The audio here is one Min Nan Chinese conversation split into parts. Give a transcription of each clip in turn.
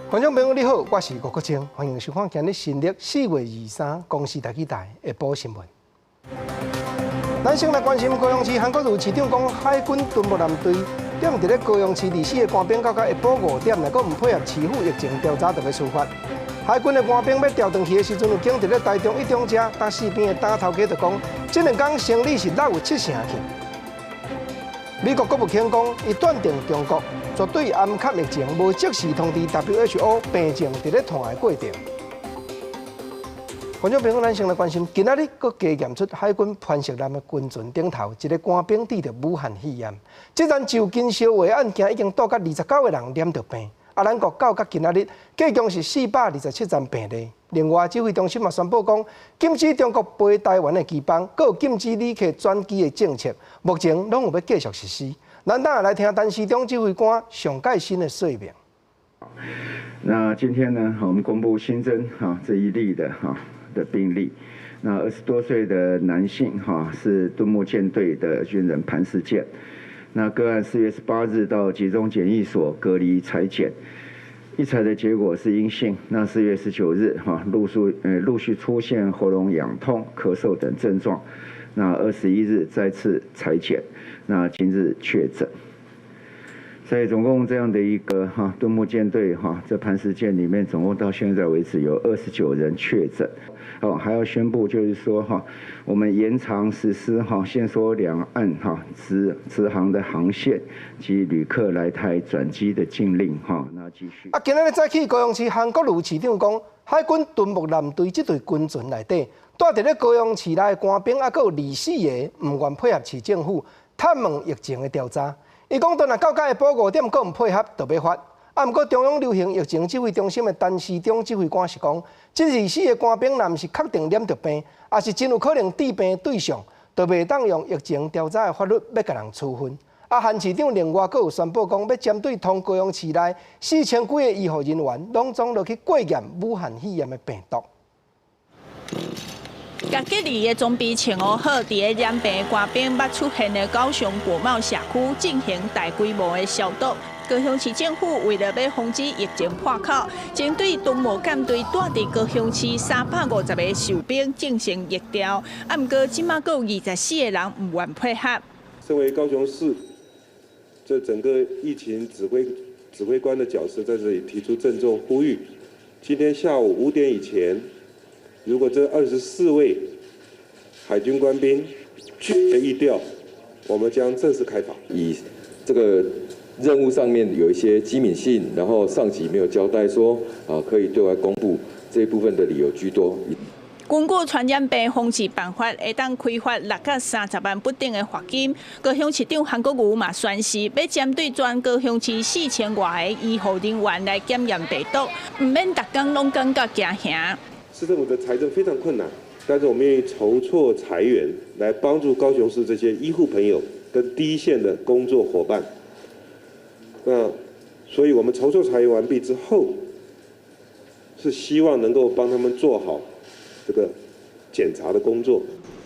觀眾朋友你好，我是吳國清，歡迎收看今日新曆4月23公視台語台下晡新聞。咱先來關心高雄市韓國瑜市長講，海軍敦睦艦隊踮佇咧高雄市24個官兵到下晡5點，若閣毋配合市府疫情調查，就欲處罰。海軍的官兵欲調轉去的時陣，有警佇咧台中一中遮，搭四邊的擔頭家就講，這兩工生理是落有七成去。美國國務卿講，伊斷定中國絕對掩蓋疫情，無即時通知 WHO 病症佇咧傳的過程。觀眾朋友，咱先來關心，今仔日閣加驗出海軍磐石艦的軍船頂頭一个官兵得著武漢肺炎。這單就近燒話案件已經蹛甲29個人染著病。啊，咱國到今仔日，計共是427人病例。另外，指揮中心嘛宣布講，禁止中國飛台灣的機班，閣有禁止旅客轉機的政策，目前攏有欲繼續實施。咱等下來聽陳時中指揮官上蓋新的說明。那今天呢，我們公布新增哈這一例的哈的病例，那20多歲的男性哈是敦睦艦隊的軍人磐石艦，那個案4月18日到集中檢疫所隔離採檢，一採的結果是陰性。那4月19日哈陸續出現喉嚨癢痛、咳嗽等症狀，那21日再次採檢，那今日確診。所以總共這樣的一個哈敦睦艦隊哈，這磐石艦裡面總共到現在為止有29人確診。哦，還要宣布就是說哈，我們延長實施哈限縮兩岸哈直航的航線及旅客來台轉機的禁令哈，那繼續。啊，今仔日早起高雄市韓國瑜市長講，海軍敦睦艦隊這隊軍船內底，蹛佇咧高雄市內的官兵啊，閣有24個毋願配合市政府探問疫情的調查。伊講，當若到下晡5點閣毋配合，就欲罰。啊，毋過中央流行疫情指揮中心的陳時中指揮官是講，這24個官兵若毋是確定染著病，抑是真有可能致病對象，就袂當用疫情調查的法律欲共人處分。啊，韓市長另外閣有宣布講，欲針對通高雄市內4000幾个醫護人員，攏總落去過驗武漢肺炎的病毒。共隔離的裝備穿好，佇咧染病官兵捌出現的高雄國貿社區進行大規模的消毒。高雄市政府為了欲防止疫情破口，針對敦睦艦隊蹛佇高雄市350個守兵進行疫調。啊，毋過這馬閣有24個人毋願配合。身為高雄市這整個疫情指揮官的角色，在這裡提出鄭重呼籲：今天下午5點以前，如果這24位海軍官兵拒絕疫調，我們將正式開罰。以這個任務上面有一些機敏性，然後上級沒有交代說啊可以對外公布這一部分的理由居多。根據傳染病防治辦法，會當開罰6到30萬不等的罰金。高雄市長韓國瑜嘛宣示，欲針對全高雄市4000外個醫護人員來檢驗病毒，毋免逐工攏感覺驚嚇。市政府的財政非常困難，但是我們願意籌措財源來幫助高雄市這些醫護朋友跟第一線的工作夥伴。那所以我們籌措財源完畢之後，是希望能夠幫他們做好這個檢查的工作。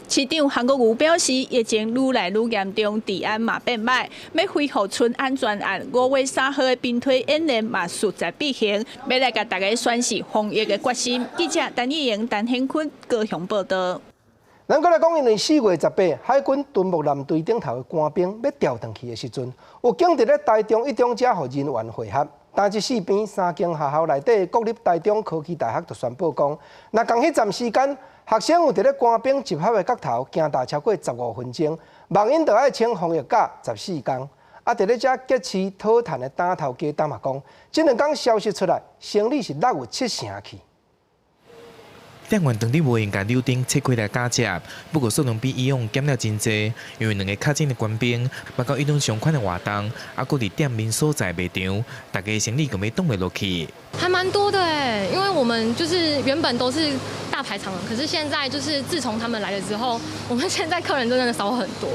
市長韓國瑜表示，疫情愈來愈嚴重，治安嘛變䆀，欲恢復春安專案，5月3號的兵推演練嘛勢在必行，欲來共大家宣示防疫的決心。記者陳義瑩、陳顯坤高雄報導。咱閣來講，因為4月18，海軍敦睦艦隊頂頭的官兵欲調轉去的時陣，有警佇咧台中一中遮予人員會合。但這四邊三間學校內底國立台中科技大學就宣布講，若仝彼站時間，學生有佇咧官兵集合的角頭行踏超過15分鐘，網𪜶就愛請防疫假14工。啊，佇咧遮激市討趁的擔頭家擔嘛講，這兩工消息出來，生理是落有七成去。店員當日無閒共柳丁切開來夾食，不過數量比以往減了真濟，因為兩个確診的官兵，捌到一種相款的活動，猶閣佇店面所在賣場，大家生理根本擋袂落去。還蠻多的欸，因為我們就是原本都是大排長龍，可是現在就是自從他們來了之後，我們現在客人真的少很多。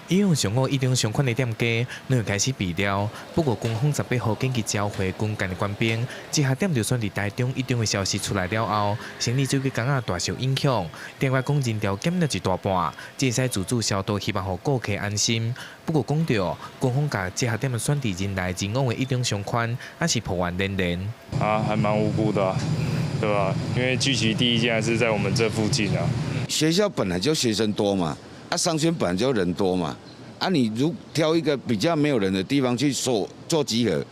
以往上午一中相款的店家，攏會開始備料。不過軍方18號緊急召回軍艦的官兵，這下店就算佇台中一中的消息出來了後，生理這幾工仔大受影響。另外講人潮減了一大半，只會使自主消毒，希望予顧客安心。不過講著，軍方共這下店選佇人來人往的一中商圈，也是抱怨連連。啊，還蠻無辜的啊，對吧？因為聚集第一間還是在我們這附近啊。學校本來就學生多嘛，啊，商圈本來就人多嘛，啊，你如挑一個比較沒有人的地方去做做集合，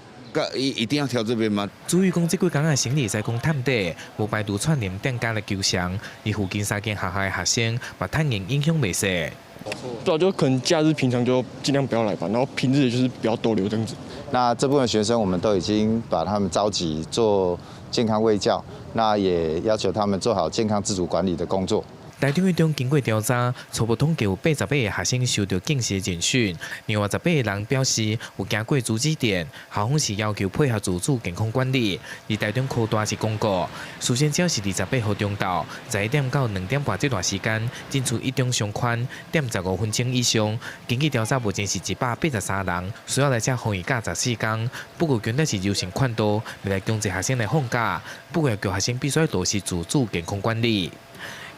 一定要挑這邊嗎？至於講這幾工仔生理會使講探底，無排除串聯店家來求償，而附近三間學校的學生嘛坦言影響袂細。對啊，就可能假日平常就盡量不要來吧，然後平日就是不要逗留這樣子。那這部分學生我們都已經把他們召集做健康衛教，那也要求他們做好健康自主管理的工作。台中一中經過調查，初步統計有88個學生收著警示簡訊，另外18個人表示有經過阻止點，校方是要求配合自主健康管理。而台中科大是公告，事先只要是28號中晝11點到2點半這段時間進出一中商圈，踮15分鐘以上。根據調查，目前是183人，需要來遮防疫甲14工。不過強調是柔性勸導，袂來強制學生來放假。不過叫學生必須落實自主健康管理。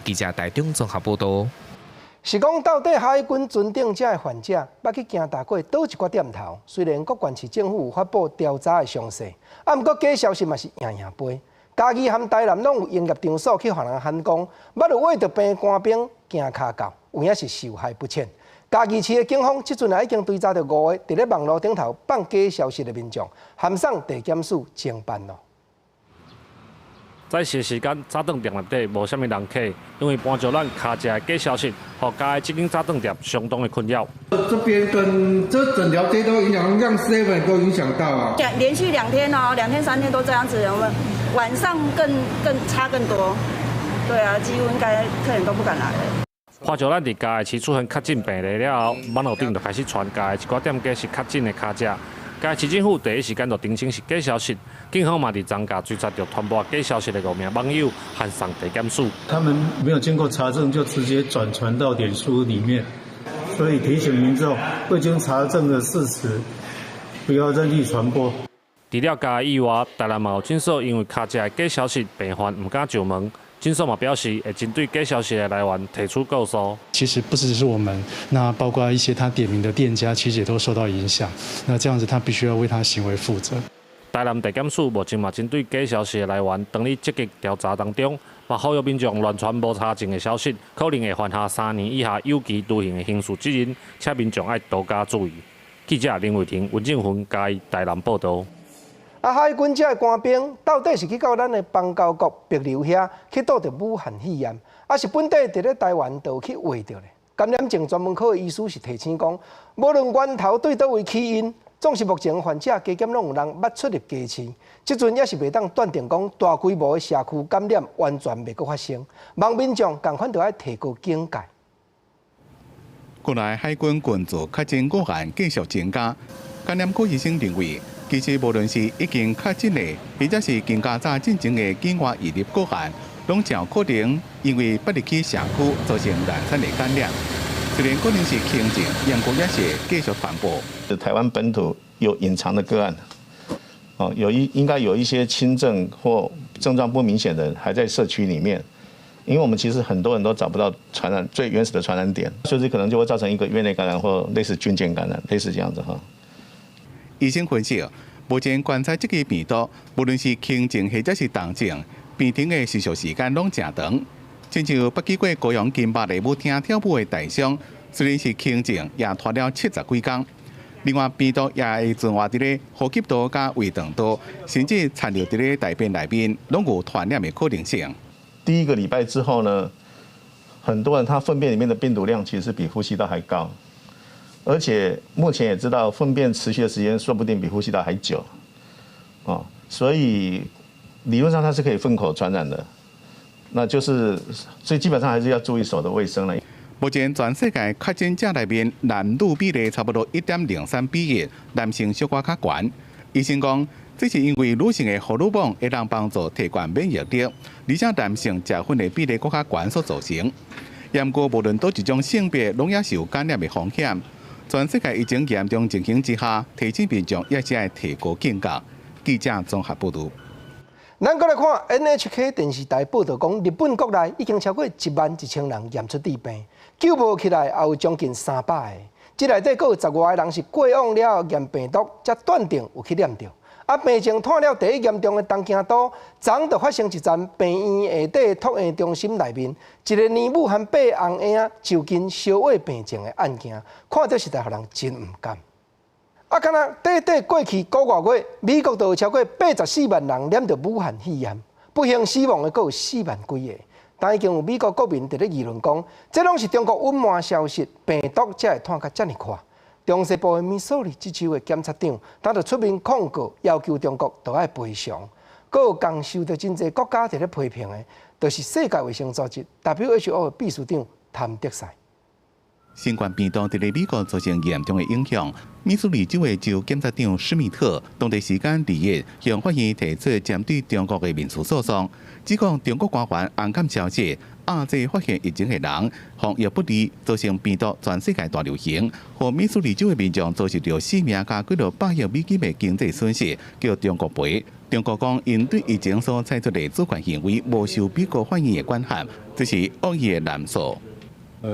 記者台中綜合報導。是講到底海軍船頂遮的患者，捌去驚踏過佗一寡店頭？雖然各縣市政府有發布調查的詳細，啊，毋過假消息嘛是營營飛。嘉義和台南攏有營業場所去予人喊講，捌有為著病官兵行跤到，有影是受害不淺。嘉義市的警方這陣也已經追查著五個佇咧網路頂頭放假消息的民眾，函送地檢署偵辦囉。在這時間，早頓店內底無啥物人客，因為搬石咱跤食的假消息，予嘉義這間早頓店相當的困擾。這邊跟這整條街都影響，讓 seven 都影響到啊。連續2天哦，2天3天都這樣子，我們晚上更差更多。對啊，幾乎應該客人都不敢來了。潘石咱佇嘉義市出現確診病例了後，網路頂就開始傳嘉義一寡店家是確診的跤食。嘉義市政府第一時間就澄清是假消息，警方嘛佇昨昏追查著傳播假消息的五名網友，函送地檢署。他們沒有經過查證就直接轉傳到臉書裡面，所以提醒民眾未經查證的事實不要任意傳播。除了嘉義以外，台南嘛有診所因為跤食的假消息，病患毋敢上門。診所嘛表示會針對假消息的來源提出告訴。其實不只是我們，那包括一些他點名的店家，其實也都受到影響。那這樣子，他必須要為他行為負責。台南地檢署目前嘛針對假消息的來源，當咧積極調查當中，嘛呼籲民眾亂傳無查證的消息，可能會犯下3年以下有期徒刑的刑事責任，請民眾愛多加注意。記者林偉霆、文正雲嘉義台南報導。啊，海軍這的官兵到底是去到咱的邦交國帛琉遐去倒著武漢肺炎，抑是本底佇咧台灣就去患著咧？感染症專門科的醫師是提醒講，無論源頭對佗位起因，總是目前患者加減攏有人捌出入家市，這陣也是袂當斷定講大規模的社區感染完全袂閣發生，望民眾仝款著愛提高警戒。國內海軍軍船確診個案繼續增加，感染科醫生認為，其實無論是已經確診的，或者是更加早進前的境外移入個案，攏誠有可能因為捌入去社區造成連串的感染。雖然可能是輕症，不過也是繼續傳播。台灣本土有隱藏的個案，哦，應該有一些輕症或症狀不明顯的人還在社區裡面，因為我們其實很多人都找不到傳染最原始的傳染點，所以可能就會造成一個院內感染或類似軍艦感染，類似這樣子哈。醫生分析，目前觀察這個病毒，無論是輕症或者是重症，病程的持續時間攏誠長。親像捌去過高雄金壩歌舞廳跳舞的大雙，雖然是輕症，也拖了70幾工。另外，病毒也會存活佇咧呼吸道佮胃腸道，甚至殘留佇咧大便內面，攏有傳染的可能性。第一個禮拜之後呢，很多人他糞便裡面的病毒量其實比呼吸道還高，而且目前也知道糞便持續的時間說不定比呼吸道還久，哦，所以理論上它是可以糞口傳染的，那就是所以基本上還是要注意手的衛生了。目前全世界確診者內面，男女比例差不多1.03比1，男性小可較懸。醫生講，這是因為女性的荷爾蒙會當幫助提懸免疫力，而且男性食薰的比例閣較懸所造成。毋過無論佗一種性別，攏也是有感染的風險。全世界疫情嚴重情形之下，提醒民眾也是愛提高警覺。記者綜合報導。咱閣來看 NHK 電視台報導講，日本國內已經超過11,000人驗出致病，救無起來也有將近300个。這內底閣有10外个人是過往了後驗病毒，才斷定有去染著。啊，病情拖了第一嚴重的東京都，昨就發生一層病院下底託嬰中心內面，一个奶母和八甕嬰仔就近燒燴病情的案件，看著實在予人真毋甘。啊，敢若短短過去九外月，美國就有超過84萬人染著武漢肺炎，不幸死亡的閣有4萬幾個。但已經有美國國民佇咧議論講，這攏是中國隱瞞消息，病毒才會傳甲遮爾快。中西部的密蘇里這州的檢察長，他就出面控告，要求中國都愛賠償。閣有共受著真濟國家佇咧批評的，就是世界衛生組織 WHO 的秘書長譚德塞。新冠病毒佇咧美國造成嚴重的影響。密蘇里州的州檢察長施密特當地時間2日向法院提出針對中國的民事訴訟，指控中國官員掩蓋消息，壓制發現疫情的人，防疫不力，造成病毒全世界大流行，予密蘇里州的民眾遭受著性命佮幾落百億美金的經濟損失，叫中國賠。中國講，𪜶對疫情所採取的主權行為無受美國法院的管轄，這是惡意的濫訴。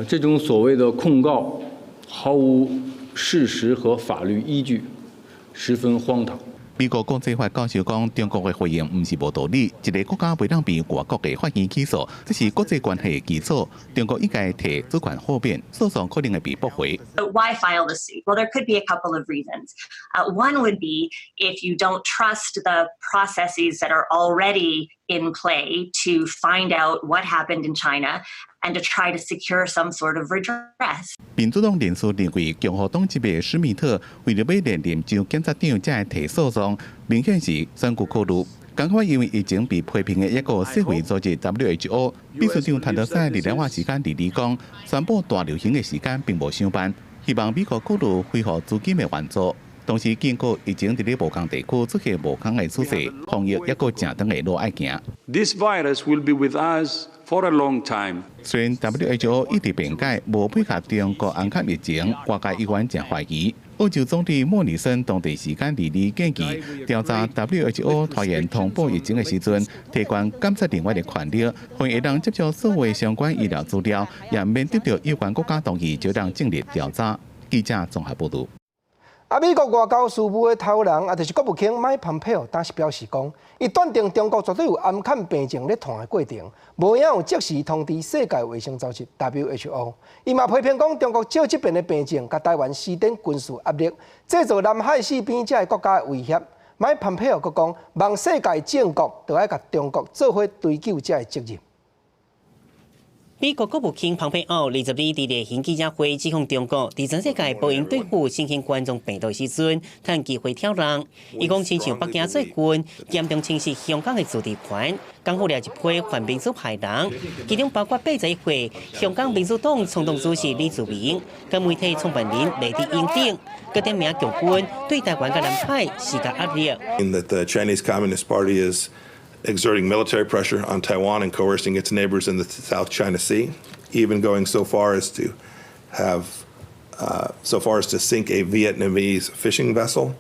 這種所謂的控告毫無事實和法律依據，十分荒唐。美國國際法教授講，中國的回應毋是無道理，一个國家袂當被外國的法院起訴，這是國際關係的基礎。中國應該提主權抗辯，訴訟可能會被駁回。 Why file the suit? Well, there could be a couple of reasons. One would be if you don't trust the processes that are already in play to find out what happened in China and to try to secure some sort of redress. 民主黨人士認為，共和黨籍的施密特為著欲連任州檢察長，才會提訴訟，明顯是選舉考慮。仝款因為疫情被批評的一個世衛組織 WHO 秘書長譚德塞日內瓦時間二二講，宣布大流行的時間並無傷慢，希望美國考慮恢復資金的援助。同時警告疫情佇咧無仝地區出現無仝的趨勢，防疫抑閣誠長的路愛行。 This virus will be with us for a long time. 雖然 WHO 一直辯解無配合中國掩蓋疫情，外界依然誠懷疑。澳洲總理莫里森當地時間二二建議調查 WHO 拖延通報疫情的時陣，提懸監察人員的權力，予會當接觸所有相關醫療資料，也免得著有關國家同意就當進入調查。記者綜合報導。啊，美國外交事務的頭人，啊，就是國務卿麥蓬佩奧，當時表示講，伊斷定中國絕對有掩蓋病情咧傳的過程，無影有即時通知世界衛生組織 WHO。伊嘛批評講，中國借這遍的病情，共台灣施展軍事壓力，製造南海四邊這个國家的威脅。麥蓬佩奧閣講，望世界眾國都愛共中國做伙追究這个責任。美國國務卿蓬佩奧22佇例行記者會指控中國佇全世界無閒對付新型冠狀病毒時陣，趁機會挑釁。伊講親像北京最近嚴重侵蝕香港的自治權，降獲了一批反民主派人，其中包括81歲香港民主黨創黨主席李柱銘、佮媒體創辦人黎智英等，閣點名共軍對台灣佮南海施加壓力。 That the Chinese Communist Party is exerting military pressure on Taiwan and coercing its neighbors in the South China Sea, even going so far as to sink a Vietnamese fishing vessel.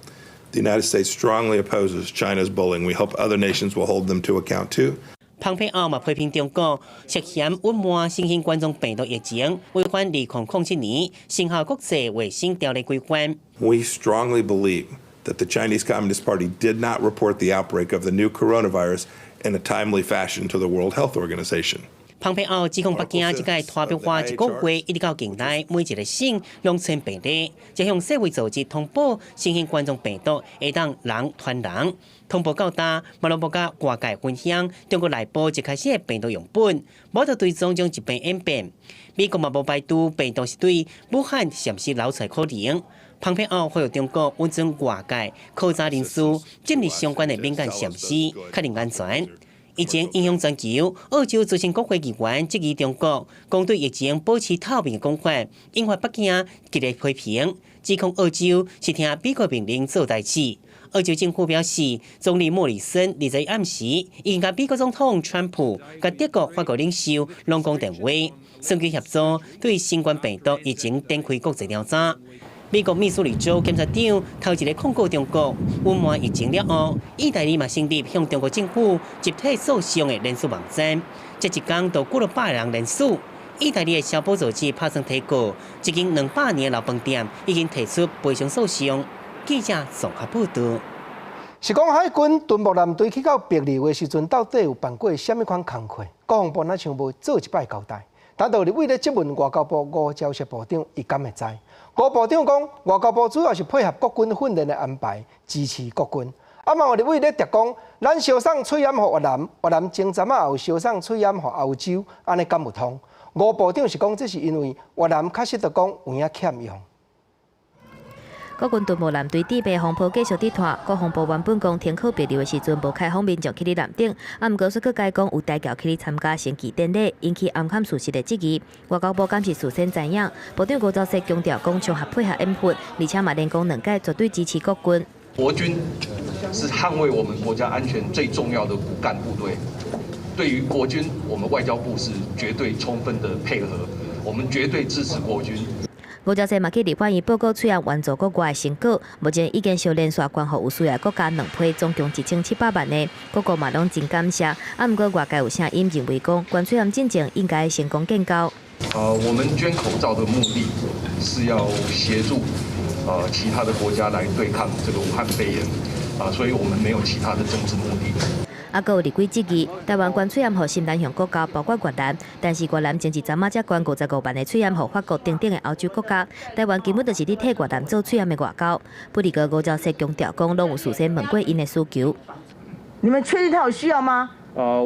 The United States strongly opposes China's bullying. We hope other nations will hold them to account too. 蓬佩奧嘛批評中國涉嫌隱瞞新型冠狀病毒疫情，違反2007年生效國際衛生條例規範。 We strongly believe that the Chinese Communist Party did not report the outbreak of the new coronavirus in a timely fashion to the World Health Organization. 蓬佩奧指控北京這擺拖變化一個月，一直到近來，每一个省攏傳病例，這向世衛組織通報新型冠狀病毒會當人傳人，通報到今，嘛攏無佮外界分享中國內部一開始的病毒樣本，無得追蹤將疾病演變。美國嘛無排除病毒是對武漢實驗室流出可能。蓬佩奧呼籲中國允准外界考察人士進入相關的敏感實驗室，確認安全。疫情影響全球，澳洲資深國會議員質疑中國，講對疫情保持透明的講法，引發北京激烈批評，指控澳洲是聽美國命令做代誌。澳洲政府表示，總理莫里森21暗時已經共美國總統川普佮德國、法國領袖攏講電話，尋求協助對新冠病毒疫情展開國際調查。美國密蘇里州檢察長頭一个控告中國隱瞞疫情了後，意大利嘛成立向中國政府集體訴訟的連鎖網站，這一工就幾落百人連署。意大利的消保組織拍算提告，一間200年的老飯店已經提出賠償訴訟。記者綜合報道。是講海軍敦睦艦隊去到帛琉的時陣，到底有辦過啥物款工課？國防部若像無做一擺交代。但到立委咧質問外交部吳釗燮部長，伊敢會知？吳部長講，外交部主要是配合國軍訓練的安排，支持國軍。啊嘛有立委咧諜講，咱相送喙罨予越南，越南前陣仔也有相送喙罨予歐洲，按呢敢有通？吳部長是講，這是因為越南確實就講有影欠用。國軍敦睦艦隊佇白風波繼續佇拖，國防部原本講停靠帛琉的時陣無開放民眾去佇艦頂，啊，毋過煞閣改講有台僑去佇參加升旗典禮，引起頷坎事實的質疑。外交部敢是事先知影？部長吳釗燮強調講場合配合演訓，而且嘛連講兩屆絕對支持國軍。國軍是捍衛我們國家安全最重要的骨幹部隊，對於國軍，我們外交部是絕對充分的配合，我們絕對支持國軍。吳釗燮嘛去立法院報告喙罨援助國外的成果，目前已經相連續捐予有需要國家兩批，總共1700萬个，各國嘛攏真感謝。啊，毋過外界有聲音認為講，捐喙罨進前應該先講建交。我們捐口罩的目的是要協助其他的國家來對抗這個武漢肺炎，啊，所以我們沒有其他的政治目的。啊，閣有立委質疑，台灣捐喙罨予新南向國家，包括越南，但是越南前一陣仔才捐55萬个喙罨予法國等等的歐洲國家，台灣根本就是佇替越南做喙罨的外交。不過吳釗燮強調講，攏有事先問過𪜶的需求。你們確定他有需要嗎？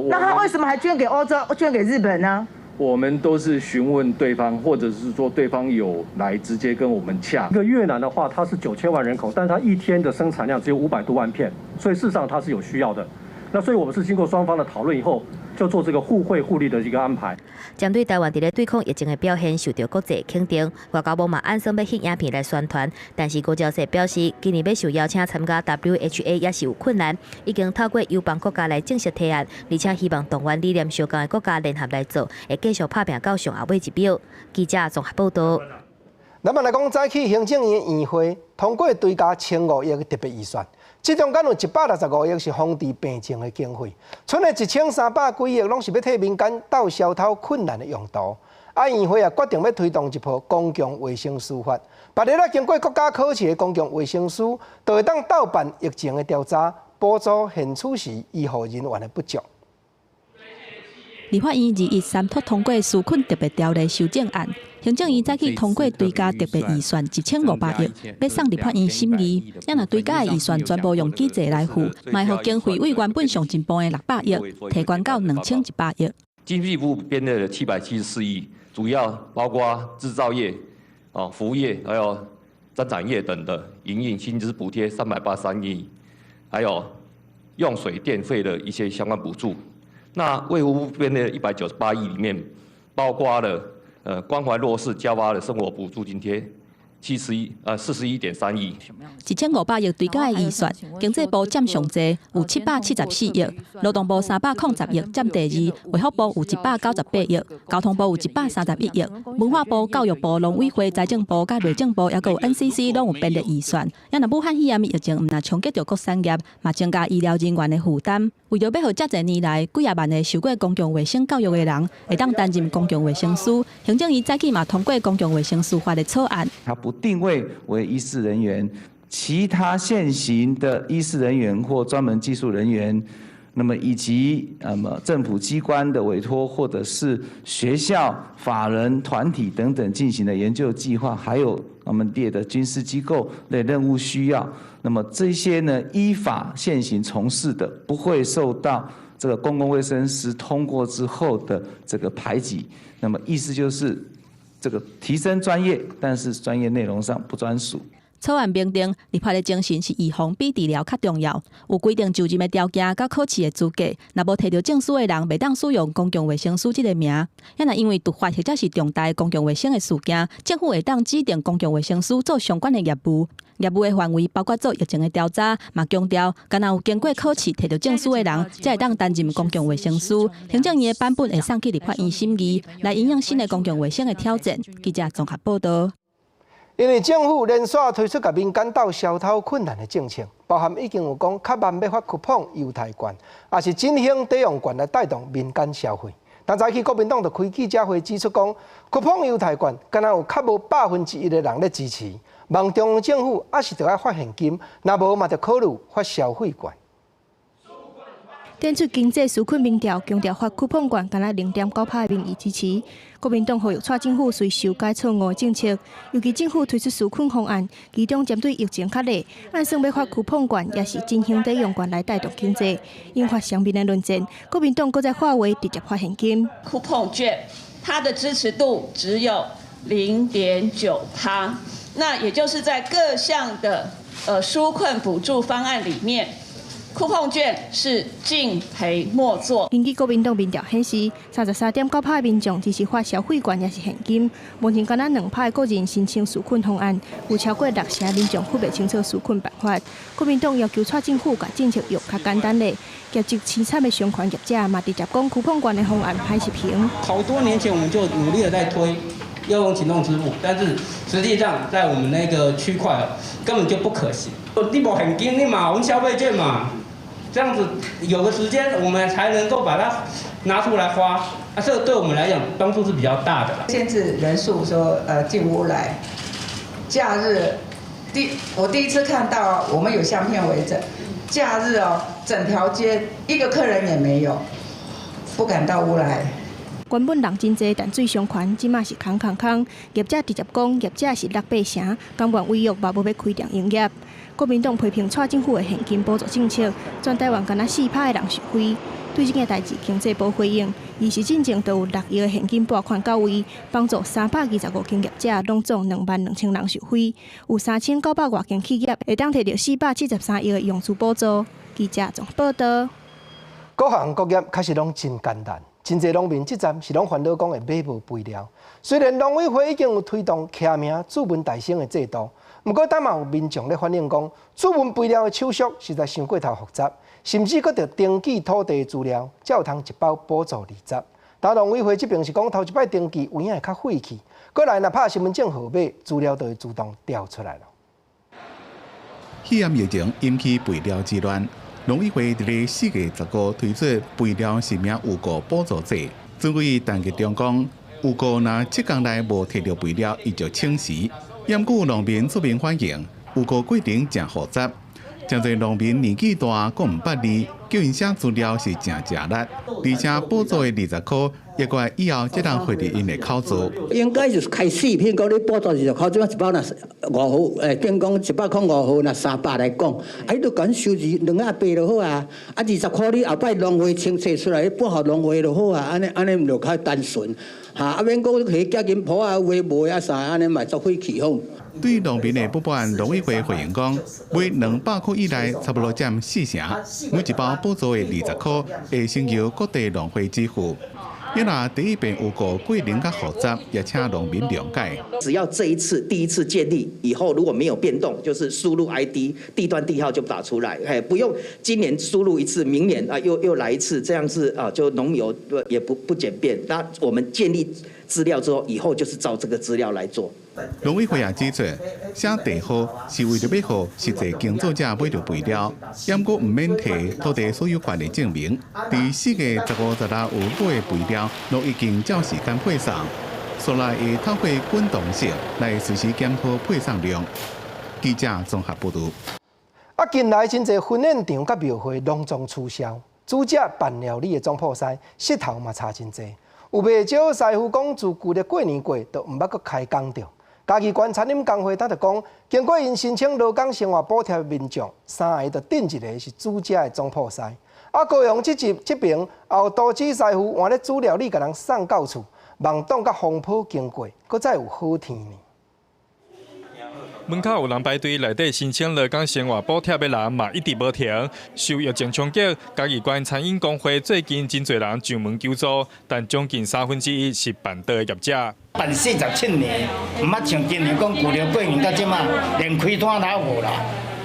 那他為什麼還捐給歐洲、捐給日本呢？我們都是詢問對方，或者是說對方有來直接跟我們洽。一個越南的話，它是9000萬人口，但是它一天的生產量只有500多萬片，所以事實上它是有需要的。那所以我們是經過雙方的討論以後，就做這個互惠互利的一個安排。針對台灣佇咧對抗疫情的表現受到國際肯定，外交部嘛按算欲翕影片來宣傳，但是吳釗燮表示，今年欲受邀請參加 WHA 也是有困難，已經透過友邦國家來正式提案，而且希望動員理念相仝的國家聯合來做，會繼續拍拚到上後尾一秒。記者綜合報道。咱們來講，早起行政院院會通過追加1500億特別預算。這中間有165億是防治病情的經費，賰的1300幾億攏是欲替民間鬥消偷困難的用途。啊，院會也決定欲推動一部公共衛生師法，別日啊經過國家考試的公共衛生師，就會當鬥辦疫情的調查，補助現處時醫護人員的不足。立法院213讀通過紓困特別條例修正案，行政院早起通過追加特別預算1500億，欲送立法院審議。啊若追加的預算全部用機制來付，嘛會予經費對原本上進步的600億，提懸到2100億。經濟部編列了774億，主要包括製造業、服務業，還有三產業等的營運薪資補貼383億，還有用水電費的一些相關補助。那衛福部編的198億裡面，包括了關懷弱勢加發的生活補助津貼，41.3億。 1500億追加的預算，經濟部佔上濟，有774億；勞動部310億佔第二，衛福部有198億，交通部有131億，文化部、教育部、農委會、財政部、佮內政部，抑閣有 NCC 攏有編列預算。啊若武漢肺炎疫情毋但衝擊著各產業，嘛增加醫療人員的負擔。為著欲予遮濟年來幾仔萬个受過公共衛生教育的人，會當擔任公共衛生師，行政院早起嘛通過公共衛生師法的草案。它不定位為醫事人員，其他現行的醫事人員或專門技術人員，那麼以及那麼政府機關的委託，或者是學校、法人團體等等進行的研究計劃，還有我們列的軍事機構的任務需要，那麼這些呢，依法現行從事的，不會受到這個公共衛生師通過之後的這個排擠。那麼意思就是，這個提升專業，但是專業內容上不專屬。草案明定，立法的精神是預防比治療較重要。有規定就任的條件佮考試的資格，若無提著證書的人，袂當使用公共衛生師這个名。啊若因為突發或者是重大公共衛生的事件，政府會當指定公共衛生師做相關的業務。業務的範圍包括做疫情的調查，嘛強調，干焦有經過考試提著證書的人，才會當擔任公共衛生師。行政院的版本會送去立法院審議，來因應新的公共衛生的挑戰。記者綜合報道。因為政府連續推出共民間鬥消頭困難的政策，包含已經有講較慢欲發酷碰猶太券，也是振興抵用券來帶動民間消費。但早起國民黨就開記者會指出講，酷碰猶太券敢若有較無1%的人咧支持，望中央政府抑是著愛發現金，若無嘛著考慮發消費券。展出經濟紓困民調，強調發酷碰券，敢若0.9%的民意支持。國民黨呼籲蔡政府隨修改錯誤的政策，尤其政府推出紓困方案，其中針對疫情較熱，按算欲發酷碰券，抑是振興抵用券來帶動經濟，引發雙邊的論戰。國民黨閣再化為直接發現金。酷碰券，它的支持度只有0.9%，那也就是在各項的紓困補助方案裡面。酷碰券是敬陪末座。根據國民黨民調顯示，33.9%的民眾支持發消費券，抑是現金。目前敢若2%的個人申請紓困方案，有超過6成民眾還袂清楚紓困辦法。國民黨要求蔡政府共政策用較簡單的，業績淒慘的商圈業者嘛直接講酷碰券的方案歹執行。好多年前我們就努力的在推要用行動支付，但是實際上在我們那個區塊根本就不可行。你無現金，你嘛用消費券嘛。這樣子有個時間，我們才能夠把它拿出來花，啊，這個對我們來講幫助是比較大的啦。限制人數，說進屋來，假日我第一次看到，我們有相片為證，假日哦，整條街一個客人也沒有，不敢到屋來。原本人真濟，但水上懸，這馬是空空空。業者直接講，業者是六八成，甘願違約，嘛無欲開店營業。國民黨批評蔡政府的現金補助政策，全台灣敢若4%的人受惠。對這件代誌，經濟部回應，伊是進前就有6億的現金撥款到位，幫助325間業者，攏總22,000人受惠，有3900外間企業會當提著473億的融資補助。記者綜合報導。各行各業確實攏真艱難。真濟農民這陣是攏煩惱講會買無肥料。雖然農委會已經有推動簽名注文代生的制度，毋過當嘛有民眾咧反映講，注文肥料的手續實在傷過頭複雜，甚至閣著登記土地資料，才有通一包補助20。但農委會這邊是講，頭一擺登記有影會較費氣，過來若拍身份證號碼，資料就會自動調出來了。肺炎疫情引起肥料之亂。農委會佇咧4月15推出肥料實名預購補助制，主委陳吉仲講，預購若7天內無提著肥料，伊就請辭。毋過農民出面反映，預購過程誠複雜，誠濟農民年紀大，閣毋捌字，叫𪜶寫資料是誠食力，而且補助的20箍，抑閣愛以後才通匯入𪜶的口座。應該就是開四片，講你補助20箍，這馬一包若5毫，變講105毫，若300來講，啊，你著共收2.8就好啊。啊，20箍你後擺農會清冊出來，你撥予農會就好啊。按呢按呢毋就較單純，哈，啊免閣提寄金簿啊，有的無的啊啥，按呢嘛足費氣吼。對農民的不滿，農委會回應講，買200箍以內，差不多佔4成，每一包補助的20箍會先由各地農會支付。你若第一遍預購過程較複雜，也請農民諒解。只要這一次第一次建立以後，如果沒有變動，就是輸入 ID 地段地號就打出來，哎，不用今年輸入一次，明年啊又來一次，這樣子啊就農友也不簡便。那我們建立資料之後，以後就是照這個資料來做。農委會也指出，寫地號是為著欲予實際耕作者買著肥料，毋過毋免提土地所有權的證明。佇4月15、16有買的肥料，攏已經照時間配送，煞來會透過滾動式來隨時檢討配送量。記者綜合報導。啊，近來真濟婚宴場佮廟會隆重取消，煮食辦料理的總鋪師勢頭嘛差真濟。有袂少師傅講，自舊曆過年過，就毋捌閣開工著。嘉義縣餐飲工會當就講，經過𪜶申請勞工生活補貼的民眾，3个就頂一个是煮食的總鋪師。啊，高雄這集這爿也有刀子師傅換咧煮料理，共人送到厝，望擋佮風波經過，閣再有好天呢。門口有人排隊，內底申請勞工生活補貼的人嘛一直無停。受疫情衝擊，嘉義縣餐飲工會最近真濟人上門求助，但將近1/3是辦桌的業者。辦47年，毋捌像今年講舊曆過年到這馬，連開攤都無啦，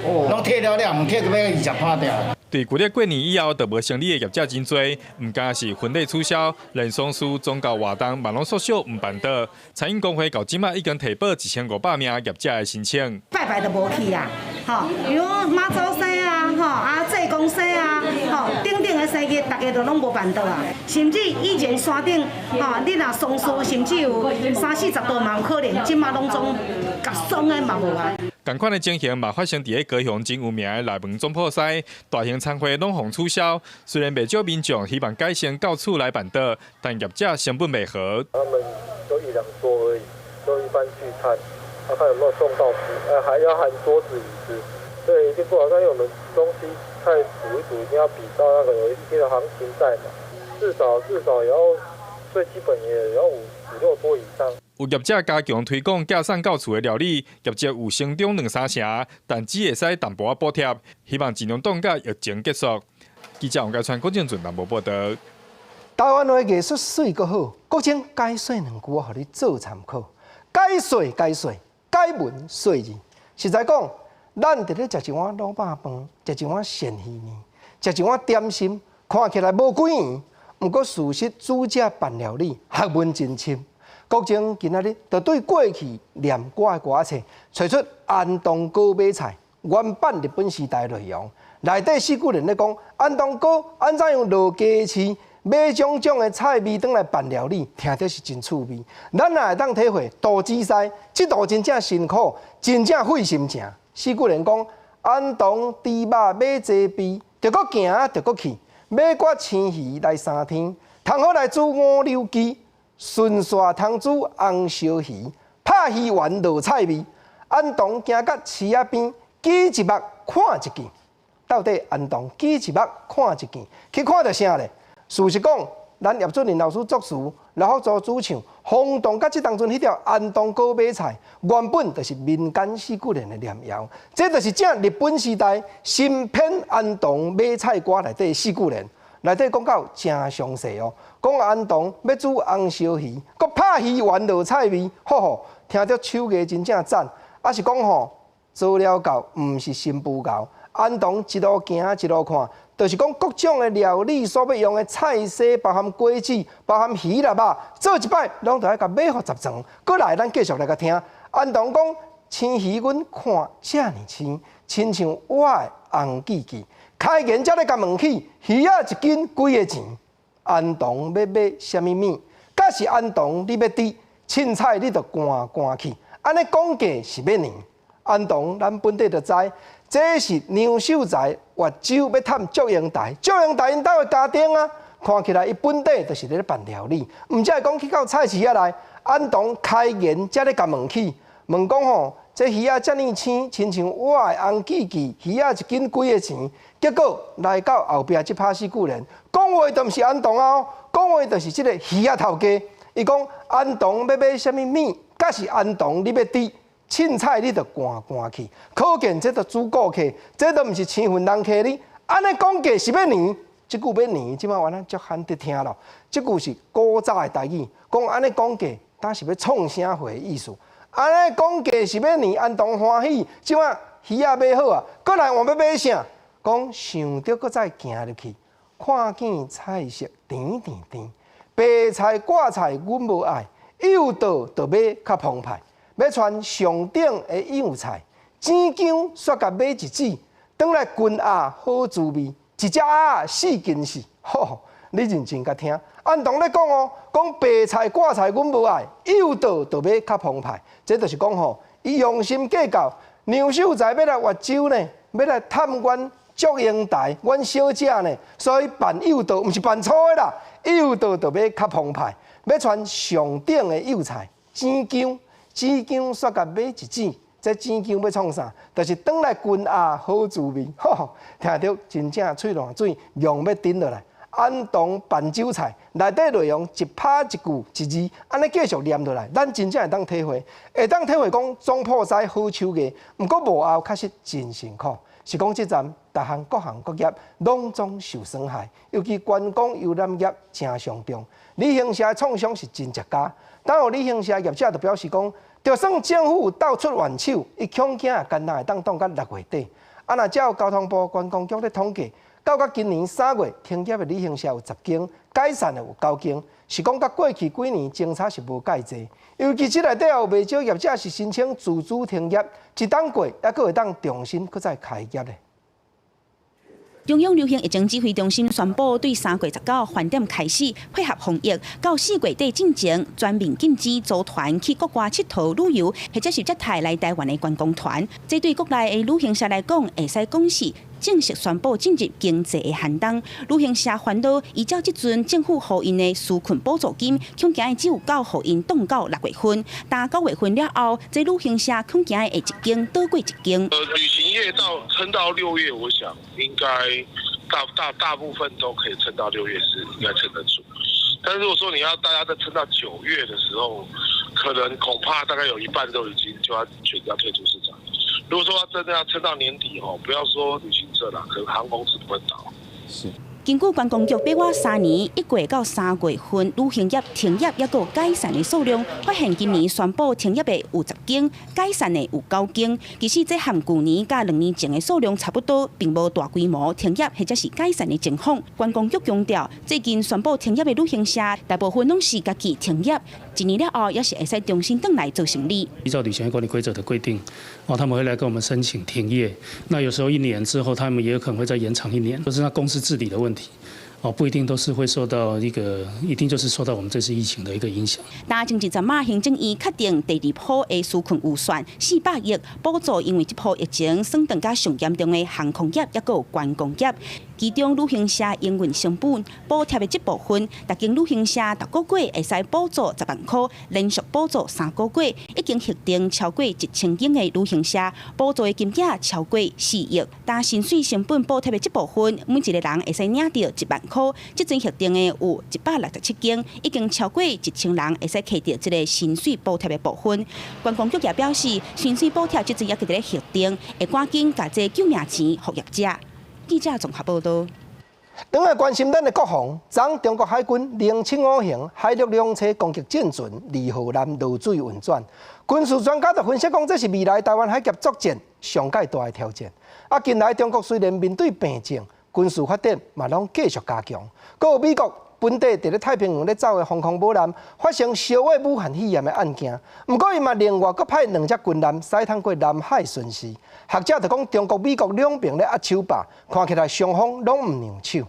攏退了了，退到欲20趴掉。對舊曆過年以後就無生理的業者真濟，毋但是婚禮取消，連喪事宗教活動嘛攏縮小毋辦得。餐飲公會到這馬已經提報1500名業者的申請。拜拜都無去啊，吼，比如媽祖生啊，吼啊濟公生啊，吼等等的生日，大家都攏無辦到啊。甚至以前山頂，吼你若喪事，甚至有三四十桌嘛有可能，這馬攏總共喪的嘛無啊。仝款的情形嘛發生佇咧高雄真有名的內門總鋪師，大型餐會攏予取消。雖然袂少民眾希望改成到厝來辦桌，但業者成本袂合。他們就一兩桌而已，就一般聚餐，他看有沒有送到府，還要含桌子椅子，對，一定不好。因為我們東西菜煮一煮，一定要比照那個有一定的行情在嘛，至少至少也要最基本也要五五六桌以上。有業者加強推廣寄送到厝的料理，業績有成長兩三成，但只會使淡薄仔補貼，希望盡量擋到疫情結束。記者王家川、郭正俊南部報導。台灣話藝術媠閣好，國清解說兩句，我予你做參考。解說解說，解文說字。實在講，咱佇咧食一碗滷肉飯，食一碗鱔魚麵，食一碗點心，看起來無幾圓，毋過事實煮食辦料理，學問真深。國清今仔日就對過去念歌的歌冊，揣出安東哥買菜原版日本時代內容。內底四句聯咧講，安東哥按怎樣落街市買種種的菜味轉來辦料理，聽著是真趣味。咱也會當體會杜子師這道真正辛苦，真正費心情。四句聯講，安東豬肉買濟備，著閣行，著閣去買掛青魚來三天，通好來煮五柳雞。順紲通煮紅燒魚，拍魚丸落菜味。安東行到市仔邊，舉一目看一見。到底安東舉一目看一見，去看著啥咧？事實講，咱葉俊麟老師作詞，劉福助主唱，轟動到這當陣，彼條安東哥買菜，原本就是民間四句聯的念謠，這就是正日本時代新編安東買菜歌內底四句聯。內底講到誠詳細哦，講安東欲煮紅燒魚，閣拍魚丸落菜味，吼吼，聽著手藝真正讚。啊是講吼，做了到毋是新婦猴，安東一路行一路看，就是講各種的料理所欲用的菜色，包含果子，包含魚啦肉，做一擺攏著愛共買予十全。閣來，咱繼續來共聽。安東講青魚，阮看遮爾青，親像我的紅記記。開言才咧共問起，魚仔一斤幾个錢？安東欲買啥物物？假是安東你欲佇凊彩，你就趕趕去。按呢講價是欲年？安東咱本地就知，這是梁秀才越州欲探祝英台，祝英台𪜶兜的家丁啊，看起來伊本底就是咧辦料理，毋才會講去到菜市仔內，安東開言才咧共問起，問講吼。這魚仔遮爾青，親像我的紅記記，魚仔一斤幾个錢？結果來到後壁這拍四句聯，講話就毋是安東啊，講話就是這个魚仔頭家。伊講安東欲買啥物物？假是安東你欲佇凊彩，你就趕趕去。可見這就主顧客，這都毋是生份人客哩。按呢講價是欲年？這句欲年，這擺原來足罕得聽咯。這句是古早的台語，講按呢講價，敢是欲創啥貨的意思？按呢講價是欲年，安東歡喜，這擺魚仔買好啊，閣來換欲買啥？講想著閣再行入去，看見菜色甜甜甜，白菜掛菜阮無愛，幼趖就買較澎湃，欲傳上等的幼菜，生薑煞共買一指，轉來熏鴨好滋味，一隻鴨四斤四，吼！你認真共聽，安東咧講哦，講白菜掛菜阮無愛，幼趖就買較澎湃，這就是講吼，伊用心計較。梁秀才欲來越州呢，欲來探阮祝英台，阮小姐呢，所以辦幼趖，毋是辦粗的啦，幼趖就買較澎湃，欲傳上等的幼菜，生薑，生薑煞共買一指，這生薑欲創啥？就是轉來熏鴨好滋味，吼，聽著真正喙瀾水，用欲頂落來。安東辦酒菜內底內容一拍一句一字，按呢繼續念落來，咱真正會當體會，會當體會講總鋪師好手藝，毋過幕後確實真辛苦。是講這陣逐項各行各業攏總受損害，尤其觀光遊覽業誠傷重。旅行社的創傷是真濟家，當有旅行社業者就表示講，就算政府鬥出援手，伊恐驚干焦會當擋到6月底。啊，若照交通部觀光局咧統計。到甲今年3月停業的旅行社有10間，解散的有9間，是講佮過去幾年相差是無蓋濟。尤其這內底有袂少業者是申請自主停業，一冬過，猶閣會當重新閣再開業咧。中央流行疫情指揮中心宣布，對3月19飯點開始配合防疫，到4月底進前全面禁止組團去國外𨑨迌旅遊，或者是接待來台灣的觀光團。這對國內的旅行社來講，會使講是正式宣布進入經濟的寒冬。旅行社煩惱，依照這陣政府予𪜶的紓困補助金，恐驚只有夠予𪜶擋到6月份。但9月份了後，這旅行社恐驚會一間倒過一間。旅行業到撐到6月，我想應該大部分都可以撐到6月，是應該撐得住。但是如果說你要大家再撐到9月的時候，可能恐怕大概有一半都已經就要全家退出市場。如果說真的要撐到年底哦，不要說旅行社啦，可能航空公司都會倒。是。根據觀光局八月3年1月到3月份旅行業停業抑閣解散的數量，發現今年宣布停業的有10間，解散的有9間。其實這和舊年佮2年前的數量差不多，並無大規模停業或者是解散的情況。觀光局強調，最近宣布停業的旅行社，大部分攏是家己停業，一年了後也是會使重新轉來做生理。依照旅行業管理規則的規定，哦，他們會來跟我們申請停業。那有時候一年之後，他們也有可能會再延長一年，就是那公司治理的問題。哦，不一定都是會受到一個，一定就是受到我們這次疫情的一個影響。但前一陣仔，行政院確定第二波的紓困預算400億，補助因為這波疫情損斷甲上嚴重的航空業，抑閣有觀光業。其中旅行社營運成本補貼的這部分，逐間旅行社逐個月會使補助10萬箍，連續補助3個月，已經核定超過1000間的旅行社補助的金額超過4億。但薪水成本補貼的這部分，每一個人會使領著1萬箍，這陣核定的有167間，已經超過1000人會使摕著這个薪水補貼的部分。觀光局也表示，薪水補貼這陣也佇咧核定，會趕緊共這救命錢予業者。記者綜合報導。轉來關心咱的國防，昨中國海軍075型海陸兩棲攻擊戰船二號艦落水運轉，軍事專家就分析講，這是未來台灣海峽作戰上蓋大的挑戰。啊，近來中國雖然面對病症，軍事發展嘛攏繼續加強，閣有美國本地佇咧太平洋咧走的防空母艦發生燒毀武漢肺炎的案件，毋過伊嘛另外閣派兩隻軍艦駛通過南海巡視。學者就講，中國、美國兩邊咧壓手把，看起來雙方攏毋讓手。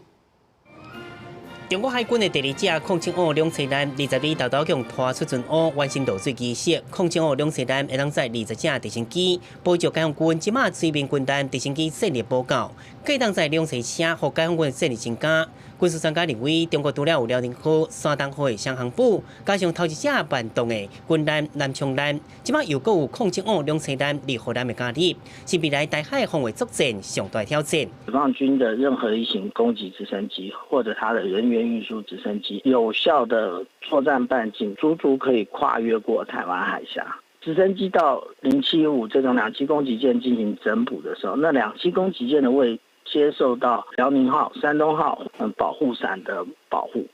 中國海軍的第二隻07-5兩棲艦22沓沓共拖出船塢完成落水儀式。07-5兩棲艦會當載20隻直升機，保障解放軍這馬水面軍艦直升機戰力無夠，會當載兩棲車，予解放軍戰力增加。軍事專家認為，中國除了有遼寧號、山東號的雙航母，加上頭一隻慢動的軍艦南昌艦，這馬又閣有07-5兩棲艦二號艦的加入，是未來台海防衛作戰上大挑戰。解放軍的任何一型攻擊直升機，或者它的人員運輸直升機，有效的作戰半徑，足足可以跨越過台灣海峽。直升機到075這種兩棲攻擊艦進行整補的時候，那兩棲攻擊艦的位接受到遼寧號、山東號保護傘的保護。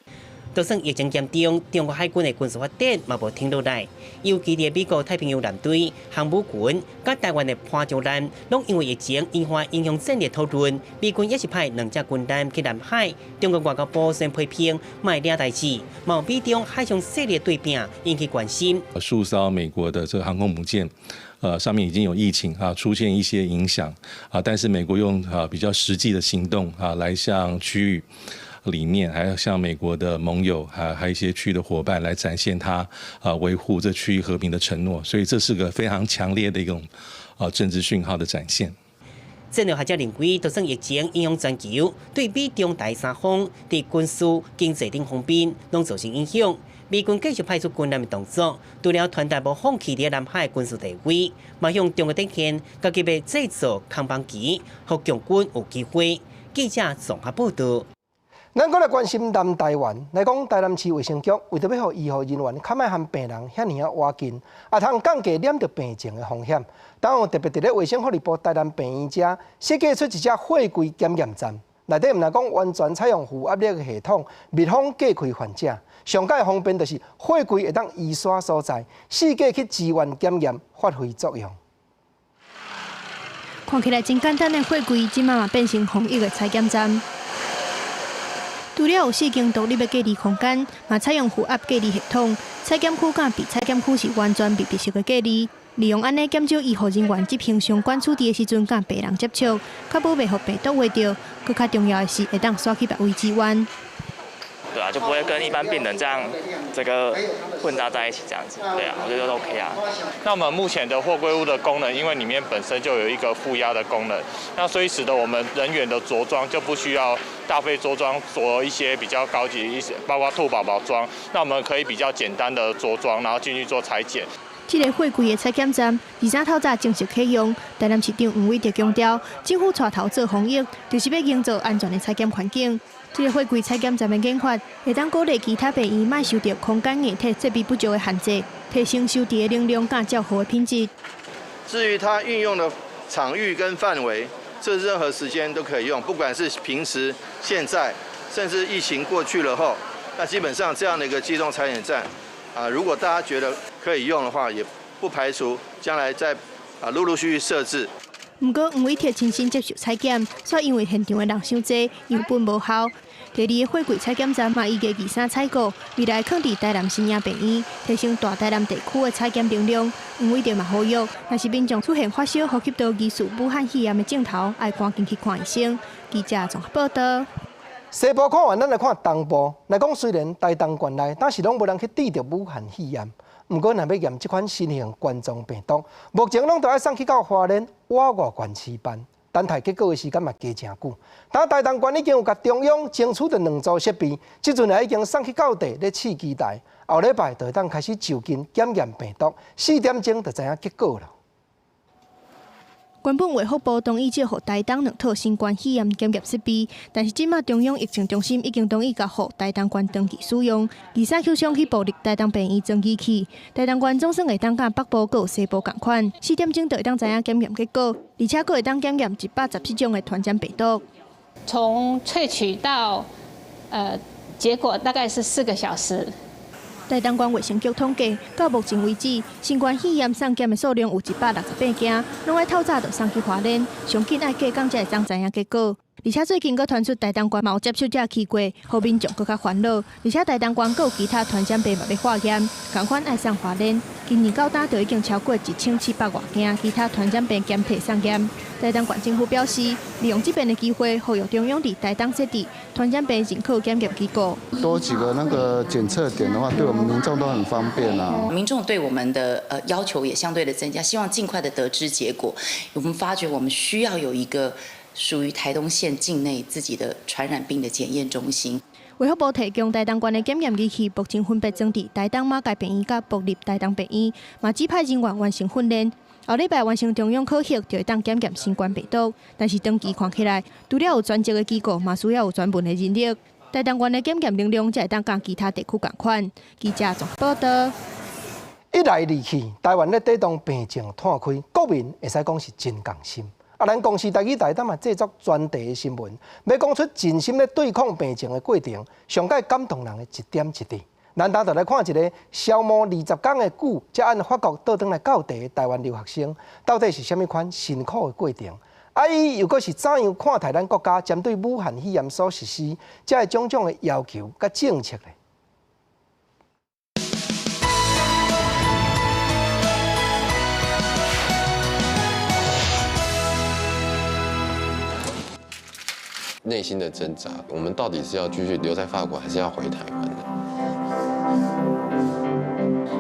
就算疫情嚴重，中國海軍的軍事發展嘛無停落來。尤其佇美國太平洋艦隊航母群，佮台灣的潘長艦，攏因為疫情引發影響戰略討論。美軍也是派兩隻軍艦去南海。中國外交部先批評，莫掠代誌，嘛美中海上勢力對拚引起關心。數艘美國的這個航空母艦，上面已經有疫情啊，出現一些影響啊，但是美國用啊比較實際的行動啊，來向區域裡面，還要向美國的盟友，還有一些區域的夥伴來展現他啊維護這區域和平的承諾，所以這是個非常強烈的一種啊政治訊號的展現。戰略學者認為，就算疫情影響全球，對美中台三方佇軍事、經濟等方面攏造成影響。美軍繼續派出軍艦的動作，除了傳達無放棄佇南海軍事地位，嘛向中國展現家己欲製造空幫旗，予共軍有機會。記者綜合報導。咱閣來關心南台灣來講，台南市衛生局為著欲予醫護人員較莫和病人遐爾仔倚近，也通降低染著病情的風險。當然特別佇咧衛生福利部台南病院遮設計出一隻貨櫃檢驗站，內底毋但講完全採用負壓力的系統，密封隔開患者。上蓋方便就是貨櫃會當移徙所在，四界去支援檢驗，發揮作用。看起來真簡單的貨櫃，這馬嘛變成防疫的採檢站。除了有四間獨立的隔離空間，嘛採用負壓隔離系統，採檢區佮被採檢區是完全密閉式的隔離。利用按呢減少醫護人員執行相關處置的時陣佮病人接觸，確保袂予病毒搲著。閣較重要的是，會當徙去別位支援。對啊，就不會跟一般病人這樣這個混雜在一起這樣子。對啊，我覺得都 OK 啊。那我們目前的貨櫃屋的功能，因為裡面本身就有一個負壓的功能，那所以使得我們人員的着裝就不需要大費周章著一些比較高級一些，包括兔寶寶裝。那我們可以比較簡單的着裝，然後進去做採檢。這个貨櫃的採檢站，23透早正式啟用。台南市長黃偉哲強調，政府帶頭做防疫，就是欲營造安全的採檢環境。這个貨櫃採檢站的研發，會當鼓勵其他病院莫受著空間硬體設備不足的限制，提升收治的能量佮照護的品質。至於它運用的場域跟範圍，這任何時間都可以用，不管是平時、現在，甚至疫情過去了後，那基本上這樣的一個機動採檢站，啊，如果大家覺得可以用的話，也不排除將來再啊陸陸續續設置。毋過黃偉哲親身接受採檢，煞因為現場的人傷濟，樣本無效。第二个貨櫃採檢站嘛，預計23採購，未來囥佇台南新營病院，提升大台南地區的採檢能量。黃偉哲嘛呼籲，若是民眾出現發燒、呼吸道疑似武漢肺炎的症頭，愛趕緊去看醫生。記者綜合報導。西部看完，咱來看東部。來講，雖然台東縣內，但是攏無人去得著武漢肺炎。毋過，若欲驗這款新型冠狀病毒，目前攏著愛送去到花蓮外外縣市辦，等待結果的時間嘛加誠久。但台東縣已經有共中央爭取著兩組設備，這陣也已經送去到地咧試機台，後禮拜就會當開始就近檢驗病毒，4點鐘就知影結果了。原本衛福部同意借予台東兩套新冠肺炎檢驗設備，但是這馬中央疫情中心已經同意共予台東縣長期使用，23去上去部立台東病院裝機器。台東縣總算會當佮北部閣有西部仝款，4點鐘就會當知影檢驗結果，而且閣會當檢驗114種的傳染病毒。從萃取到結果大概是4個小時。台東縣衛生局統計，到目前為止，新冠肺炎送檢的數量有168件，攏愛透早就送去化驗，上緊愛隔工才會當知影結果。而且最近閣傳出台東縣有接觸者去過，予民眾閣較煩惱。而且台東縣閣有其他傳染病嘛欲化驗，仝款愛送化驗。今年到今就已經超過1700外件其他傳染病檢體送驗。台東縣政府表示，利用這遍的機會，呼籲中央佇台東設置傳染病認可檢驗機構。多幾個那個檢測點的話，對我們民眾都很方便啊。民眾對我們的要求也相對的增加，希望盡快的得知結果。我們發覺我們需要有一個屬於台東縣境內自己的傳染病的檢驗中心。衛福部提供台東縣的檢驗儀器，目前分別裝佇台東馬偕病院佮部立台東病院，嘛指派人員完成訓練。後禮拜完成中央考核，就會當檢驗新冠病毒。但是長期看起來，除了有專職的機構，嘛需要有專門的人力。台東縣的檢驗能量才會當佮其他地區仝款。記者綜合報導。一來二去，台灣咧抵擋病情湠開，國民會使講是真仝心。啊，咱公視台語台當嘛製作專題的新聞，欲講出盡心咧對抗病情的過程，上蓋感動人的一點一滴。咱今就來看一个消磨20天的久，才按法國倒轉來到地的台灣留學生，到底是啥物款辛苦的過程？啊，伊又閣是怎樣看待咱國家針對武漢肺炎所實施這个種種的要求佮政策呢？內心的掙扎，我們到底是要繼續留在法國，還是要回台灣呢？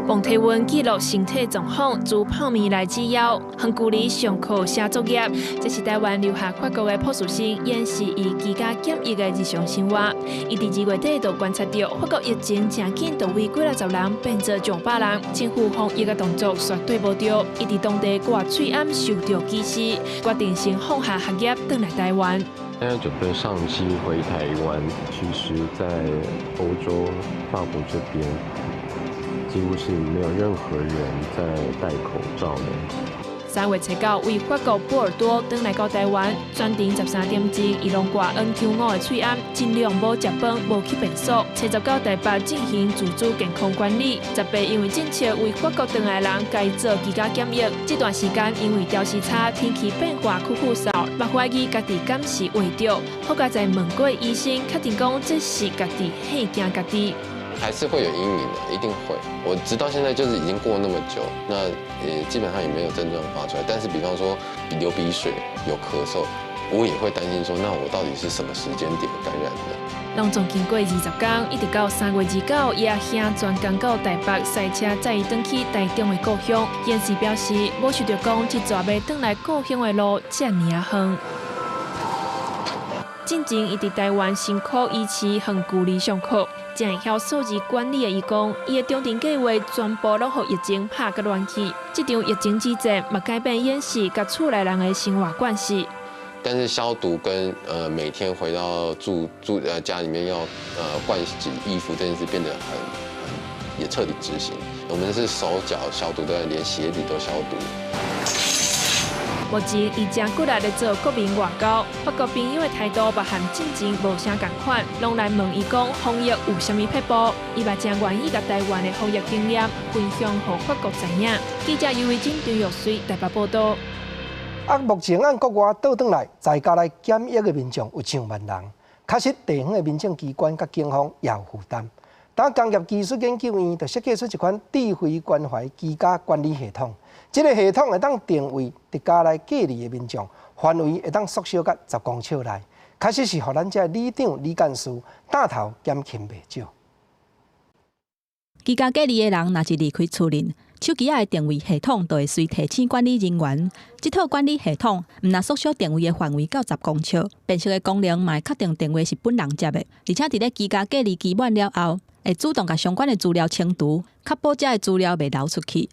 用體溫記錄身體狀況，煮泡麵來解憂，遠距離上課寫作業，這是台灣留學法國的博士生演示伊居家檢疫的日常生活。伊佇2月底就觀察著法國疫情誠緊，就為幾若十人變做上百人，政府防疫的動作絕對無對。伊佇當地掛喙罨受著歧視，決定先放下學業，轉來台灣。現在準備上機回台灣，其實，在歐洲法國這邊，幾乎是沒有任何人在戴口罩的。3月初9為法國波爾多轉來到台灣，全程13點鐘，伊攏掛 N95 的喙罨，盡量無食飯、無去便所。初十到台北進行自主健康管理。18因為政策為法國轉來人改做居家檢疫，這段時間因為調時差、天氣變化、咳咳嗽，嘛懷疑家己敢是患著。好佳哉問過醫生，確定講這是家己嚇驚家己。還是會有陰影的，一定會。我直到現在就是已經過那麼久，那也基本上也沒有症狀發出來。但是，比方說流鼻水、有咳嗽，我也會擔心說，那我到底是什麼時間點感染的？攏總經過20天，一直到3月29，伊阿兄專工到台北賽車載伊轉去台中的故鄉。醫師表示，無想著講這逝欲轉來故鄉的路遮爾仔遠。進前伊佇台灣新科醫師遠距離上課，真會曉數字管理的伊講，伊的長程計劃全部攏予疫情拍甲亂去。這場疫情之戰，嘛改變演示佮厝內人的生活慣勢。但是消毒跟每天回到住家裡面要換洗衣服這件事變得很也徹底執行。我們是手腳消毒，對，連鞋底都消毒。目前伊誠骨力咧做國民外交，法國朋友的態度嘛和進前無啥仝款，攏來問伊講防疫有啥物撇步，伊嘛誠願意共台灣的防疫經驗分享予法國知影。記者尤維真、張玉水台北報導。啊，目前按國外倒轉來，在家來檢疫的民眾有上萬人，確實地方的民政機關佮警方也有負擔。當工業技術研究院就設計出一款智慧關懷居家管理系統。這個系統會當定位佇家內隔離的民眾，範圍會當縮小到10公尺內，確實是予咱這里長李幹事擔頭減輕袂少。居家隔離的人若是離開厝裡，手機仔的定位系統就會隨提醒管理人員。這套管理系統毋但縮小定位的範圍到10公尺，辨識的功能嘛會確定電話是本人接的，而且佇咧居家隔離期滿了後，會主動共相關的資料清除，確保這个資料袂流出去。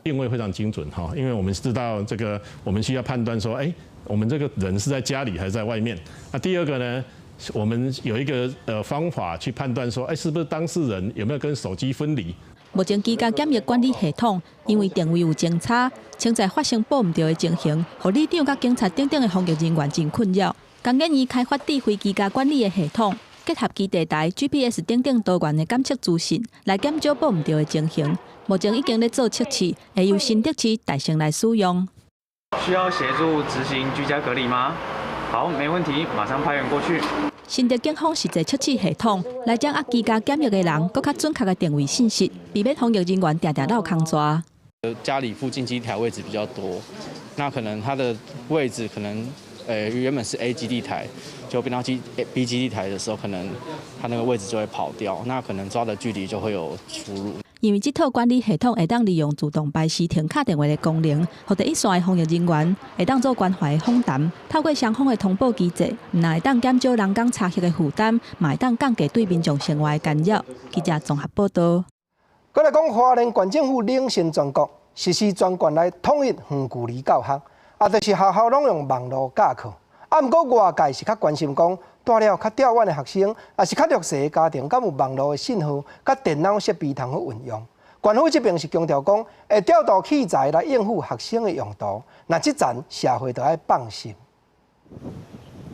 定位非常精準哈，因為我們知道這個，我們需要判斷說，哎，我們這個人是在家裡還是在外面？那第二個呢，我們有一個方法去判斷說，哎，是不是當事人有沒有跟手機分離？目前居家檢疫管理系統因為定位有精差，潛在發生報毋著的情形，予里長佮警察等等的防疫人員真困擾。工研院開發智慧居家管理的系統，結合基地台、GPS 等等多元的監測資訊，來減少報毋著的情形。目前已經咧做測試，會由新竹市帶先來使用。需要協助執行居家隔離嗎？好，沒問題，馬上派員過去。新竹警方實際測試系統，來掌握居家檢疫的人，閣較準確的定位信息，避免防疫人員定定落空逝。家裡附近基地台位置比較多，那可能它的位置可能，原本是 A 基地台，就變到 B 基地台的時候，可能它那個位置就會跑掉，那可能抓的距離就會有出入。因為這套管理系統會當利用自動排時停敲電話的功能，予第一線的防疫人員會當做關懷的訪談，透過雙方的通報機制，毋但會當減少人工查核的負擔，嘛會當降低對民眾生活的干擾。記者綜合報導。閣來講，花蓮縣政府領先全國，實施全縣來統一遠距離教學，啊，就是學校攏用網路教課。啊，毋過外界是較關心講，蹛了較吊遠的學生，抑是較弱勢的家庭，敢有網路的信號、佮電腦設備通好運用？縣府這邊是強調講，會調度器材來應付學生的用途。若這層社會就愛放心。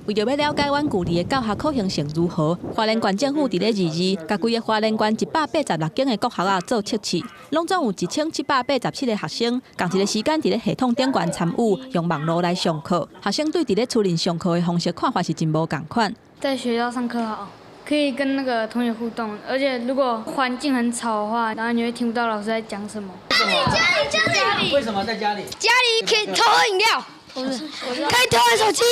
為著欲了解遠距離的教學可行性如何，花蓮縣政府佇咧22，共規个花蓮縣186間的國學仔做測試，攏總有1787個學生，仝一个時間佇咧系統頂懸參與，用網路來上課。學生對佇咧厝裡上課的方式看法是真無仝款。在學校上課好，可以跟那個同學互動，而且如果環境很吵的話，然後你會聽不到老師在講什麼。家裡家裡，為什麼在家裡？家裡可以偷喝飲料，可以偷玩手機。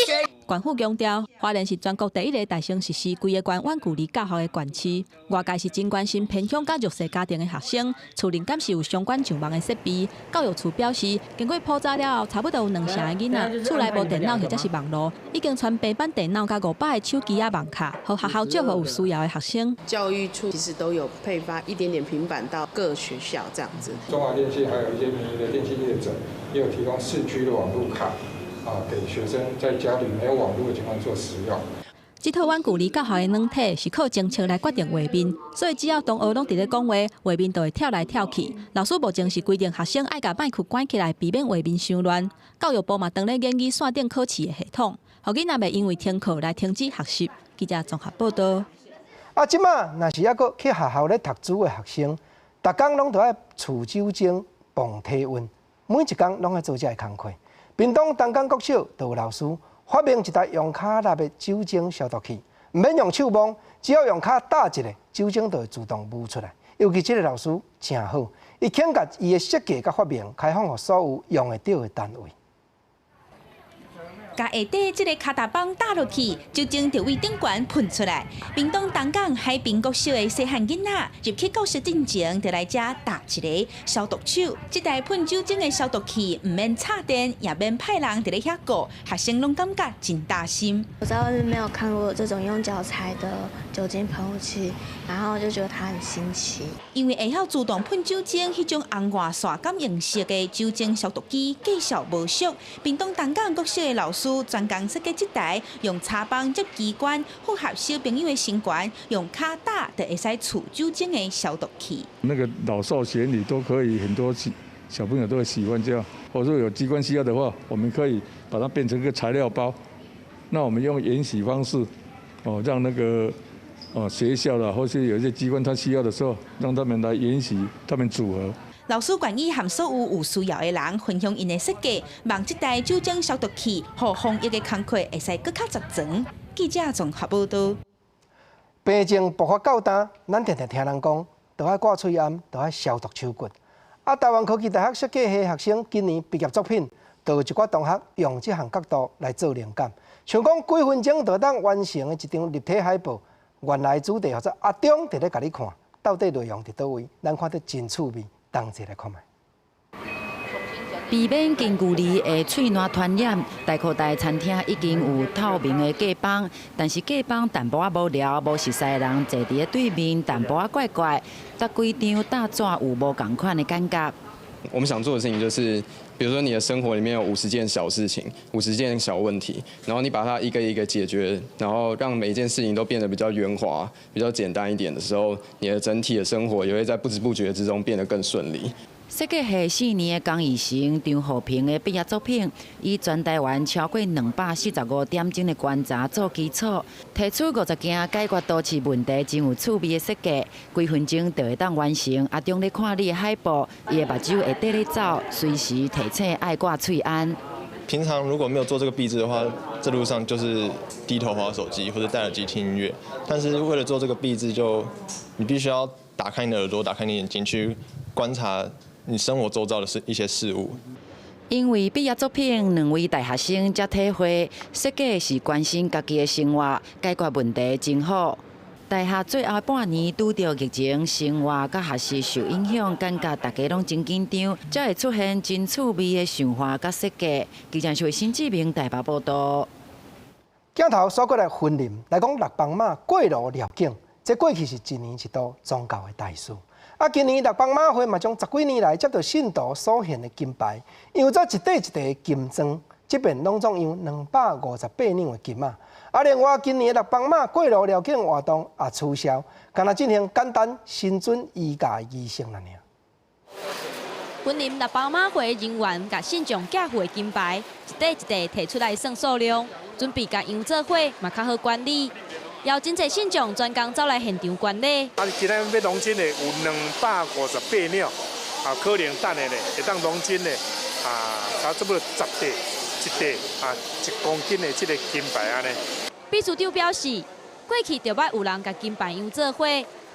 縣府強調，花蓮是全國第一个帶先實施規个縣遠距離教學的縣市。外界是真關心偏鄉佮弱勢家庭的學生，厝裡敢是有相關上網的設備。教育處表示，經過普查了後，差不多有2成的囡仔厝內無電腦或者是網路，已經傳平板電腦佮500个手機仔網卡，予學校借予有需要的學生。教育處其實都有配發一點點平板到各學校這樣子。中華電信還有一些民營的電信業者，也有提供4G 的網路卡。啊，給學生在家裡沒有網路的情況做使用。這套遠距離教學的軟體是靠偵測來決定畫面，所以只要同學攏佇咧講話，畫面就會跳來跳去。老師目前是規定學生愛共麥克關起來，避免畫面傷亂。教育部嘛當咧研擬線頂考試的系統，予囡仔袂因為停課來停止學習。記者綜合報道。啊，這馬若是猶閣去學校咧讀書的學生，逐工攏著愛儲酒精、磅體溫，每一工攏愛做這个工課。屏東東港國小就有老師發明一台用跤踏的酒精消毒器，毋免用手摸，只要用跤踏一下，酒精就會自動霧出來。尤其這个老師誠好，伊肯共伊的設計佮發明開放予所有用會著的單位。共下底這个跤踏板踏落去，酒精就對頂懸噴出來。屏東東港海濱國小的細漢囡仔入去教室進前，就來遮踏一个消毒手。這台噴酒精的消毒器，毋免插電，也免派人佇咧遐顧，學生攏感覺真擔心。我在外面沒有看過這種用腳踩的酒精噴霧器，然後就覺得它很新奇。因為會曉自動噴酒精，彼種紅外線感應式的酒精消毒機價數無俗。屏東東港國小的老師專工設計這台，用插枋接機關，符合小朋友的身懸，用跤踏就會使儲酒精的消毒器。那個老少咸宜都可以，很多小朋友都會喜歡這樣。或者有機關需要的話，我們可以把它變成一個材料包。那我們用研習方式，哦，讓那個哦學校啦，或是有一些機關他需要的時候，讓他們來研習，他們組合。老師願意和所有有需要的人分享𪜶的設計，望這台酒精消毒器，予防疫的工課會使閣較十全。記者綜合報道。病情爆發到今，咱定定聽人講，著愛掛喙罨，著愛消毒手骨。啊，台灣科技大學設計系學生今年畢業作品，就有一寡同學用這項角度來做靈感，像講幾分鐘就當完成的一張立體海報，原來主題號做阿中佇咧共你看，到底內容佇佗位？咱看得真趣味，同齊來看覓。避免近距離的喙瀾傳染，大科大餐廳已經有透明的隔板，但是隔板淡薄仔無聊，無熟似的人坐佇咧對面，淡薄仔怪怪，逐幾張搭紙有無仝款的感覺。我們想做的事情就是，比如說你的生活裡面有50件小事情，50件小問題，然後你把它一個一個解決，然後讓每一件事情都變得比較圓滑、比較簡單一點的時候，你的整體的生活也會在不知不覺之中變得更順利。設計系4年的江義成、張和平的畢業作品，以全台灣超過245點鐘的觀察做基礎，提出50件解決都市問題真有趣味的設計，幾分鐘就會當完成。阿中咧看你的海報，伊的目睭會綴咧走，隨時提醒愛掛喙罨。平常如果沒有做這個壁紙的話，這路上就是低頭滑手機或者戴耳機聽音樂。但是為了做這個壁紙，就你必須要打開你的耳朵，打開你眼睛去觀察你生活周遭的事一些事物。因為畢業作品，兩位大學生才體會設計是關心家己的生活，解決問題真好。大學最後半年拄著疫情，生活佮學習受影響，感覺大家攏真緊張，才會出現真趣味的想法佮設計。記者是新志明台北報道。鏡頭掃過來雲林來講，六枋媽過爐繞境，這過去是一年一度宗教的大事。啊，今年六枋媽會嘛，將十幾年來接到信徒所獻的金牌，揚做一塊一塊的金磚，這遍攏總揚258兩的金仔。啊，另外今年六枋媽過爐繞境活動也取消，干焦進行簡單神尊移駕儀式爾。雲林六枋媽會人員共信眾寄付的金牌，一塊一塊提出來算數量，準備共揚做伙嘛較好管理。有真濟信眾專工走來現場觀禮。啊，今仔欲攏總的有258兩，啊，可能等下咧會當攏總的啊，差不多10塊一塊啊，1公斤的這个金牌按呢。秘書長表示，過去就捌有人共金牌揚做伙，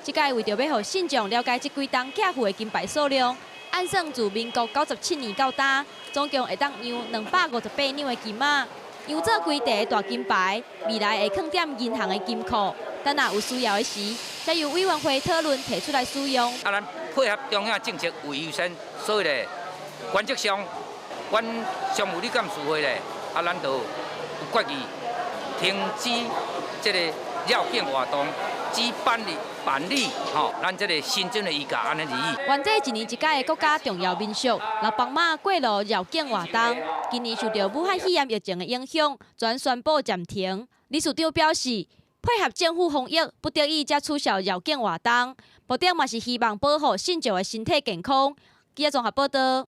這擺為著欲予信眾了解這幾冬寄付的金牌數量，按算自民國97年到今，總共會當揚258兩的金仔。揚做規塊大金牌，未來會囥佇銀行的金庫。等若有需要的時，才由委員會討論提出來使用。啊，咱配合中央政策為優先，所以咧，原則上，阮常務理監事會咧，啊，咱就有決議停止這个繞境活動，只辦理吼，咱這个新增的移駕按呢而已。原這一年一擺的國家重要民俗，六枋媽過爐繞境活動，今年受著武漢肺炎疫情的影響，全宣布暫停。理事長表示，配合政府防疫，不得已才取消繞境活動，目的嘛是希望保護信眾的身體健康。記者綜合報道。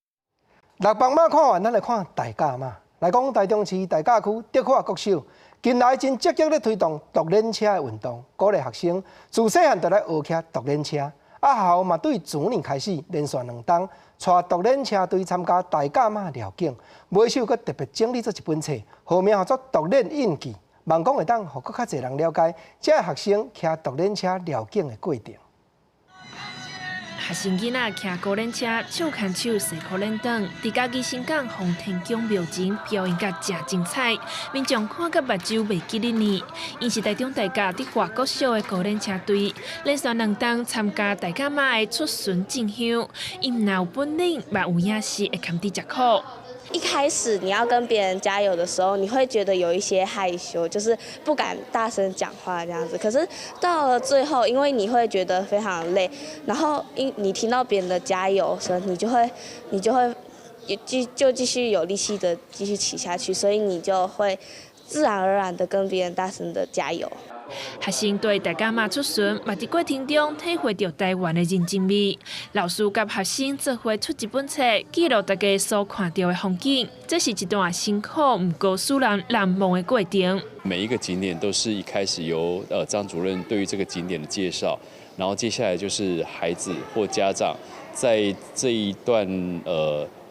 六蚌仔看完，咱來看大甲媽。來講台中市大甲區德化國小，近來真積極咧推動獨輪車的運動，鼓勵學生自細漢就來學騎獨輪車。啊，學校嘛對去年開始連續兩冬，帶獨輪車隊參加大甲媽繞境，尾首閣特別整理做一本冊，號名號做《獨輪印記》，望講會當予閣較濟人了解這个學生騎獨輪車繞境的過程。學生囡仔騎高輪車，手牽手，細苦輪轉，佇嘉義新港奉天宮廟前表演甲誠精彩，民眾看甲目睭袂記得呢。𪜶是台中大甲德化國小的高輪車隊，連續兩冬參加大甲媽的出巡進香，𪜶毋但有本領，嘛有影是會堪得食苦。一開始你要跟別人加油的時候，你會覺得有一些害羞，就是不敢大聲講話這樣子。可是到了最後，因為你會覺得非常累，然後因你聽到別人的加油聲，你就會繼續有力氣的繼續騎下去，所以你就會自然而然的跟別人大聲的加油。學生對大甲媽出巡，嘛佇過程中體會著台灣的人情味。老師佮學生做伙出一本冊，記錄大家所看著的風景。這是一段辛苦，毋過使人難忘的過程。每一個景點都是一開始由張主任對於這個景點的介紹，然後接下來就是孩子或家長在這一段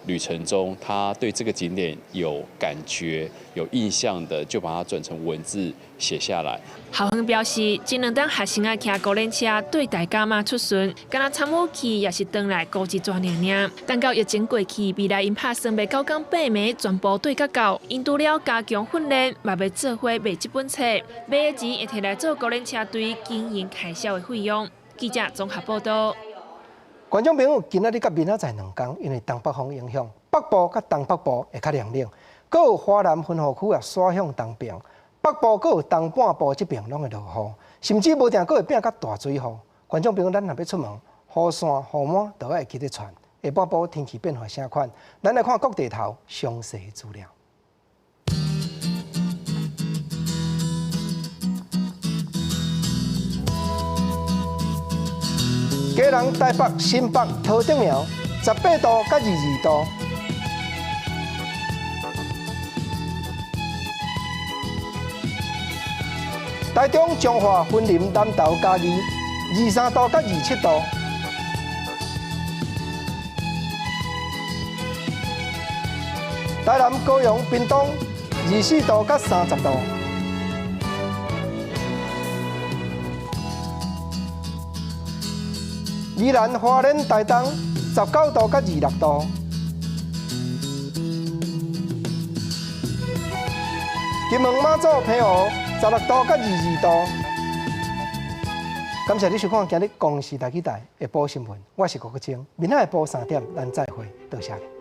旅程中，他對這個景點有感覺、有印象的，就把它轉成文字寫下來。校方表示，這兩冬學生仔騎高輪車對大甲媽出巡，敢若參與去也是轉來孤一逝爾爾。等到疫情過去，未來𪜶拍算欲九工八暝全部對甲到，𪜶除了加強訓練，嘛欲做伙賣這本冊，賣的錢會提來做高輪車隊經營開銷的費用。記者綜合報道。觀眾朋友，今仔日佮明仔載兩工，因為東北風影響，北部佮東北部會較涼冷，閣有華南分雨區也徙向東邊，北部閣有東半部這邊攏會落雨，甚至無定閣會變較大水雨。觀眾朋友，咱若欲出門，雨傘、雨帽都愛記得穿。下半晡天氣變化啥款？咱來看各地頭詳細資料。基隆、台北、新北、桃竹苗，18度佮22度。台中、彰化、雲林、南投、嘉義，23度佮27度。台南、高雄、屏東，24度佮30度。宜蘭、花蓮、台東，19度佮26度。金門、馬祖、澎湖，16度佮22度。感謝你收看今日公視台語台下晡新聞，我是郭國清，明仔下晡3點，咱再會，多謝。